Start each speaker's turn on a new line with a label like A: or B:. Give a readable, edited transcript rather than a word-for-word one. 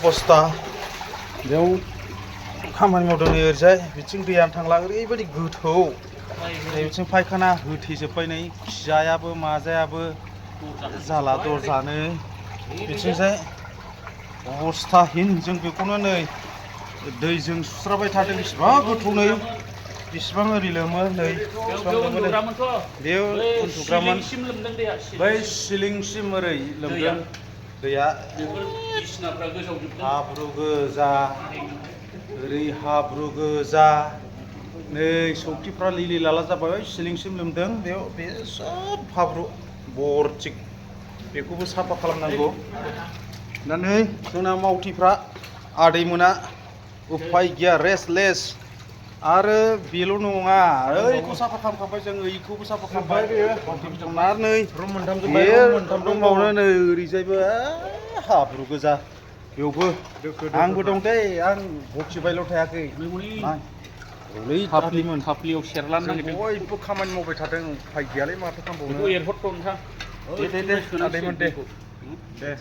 A: अबस्था बेयाव खामानि मावदों नै ओरैजाय बिथिं दैयानो थांला ओरैबायदि गोथौ नै बिथिं फायखाना होथेजोब्बाय नै खिजायाबो माजायाबो जाला दरजानो बिथिंजाय अबस्थाहीन जों बेखौनो नै दैजों सुस्राबाय थादों बेसेबां गोथौ नै बेसेबां ओरै लोमो नै बेसेबां लोमो बेयो उन्दुग्रामोन बै सिलिंसिम ओरै लोमदों दैया हाब्रु गोजा ओरै हाब्रु गोजा नै सौखिफ्रा लिलि लाला जाबाय सिलिंसिम लोमदों बेयाव बे सब हाब्रु बरथिक बेखौबो साफा खालामनांगौ दा नै जोंना मावथिफ्रा आदैमोना उफाय गैया रेस्टलेस आरो बेल' नङा ओइखौ साफा खालामखांबाय जों ओइखौबो साफा खालामबाय मावथिफोरजों आरो नै बे रुमावनो नै ओरैजायबो हाब्रु गोजा बेयावबो आंबो दं दै आं बखिबायल' थायाखै
B: थाफ्लियाव सेरलानो नागिरदों
A: बयबो खामानि मावबाय थादों उफाय गैयालै माथो खालामबावनो
B: एरहरथ' नोंथां
A: दे आदैमोन दे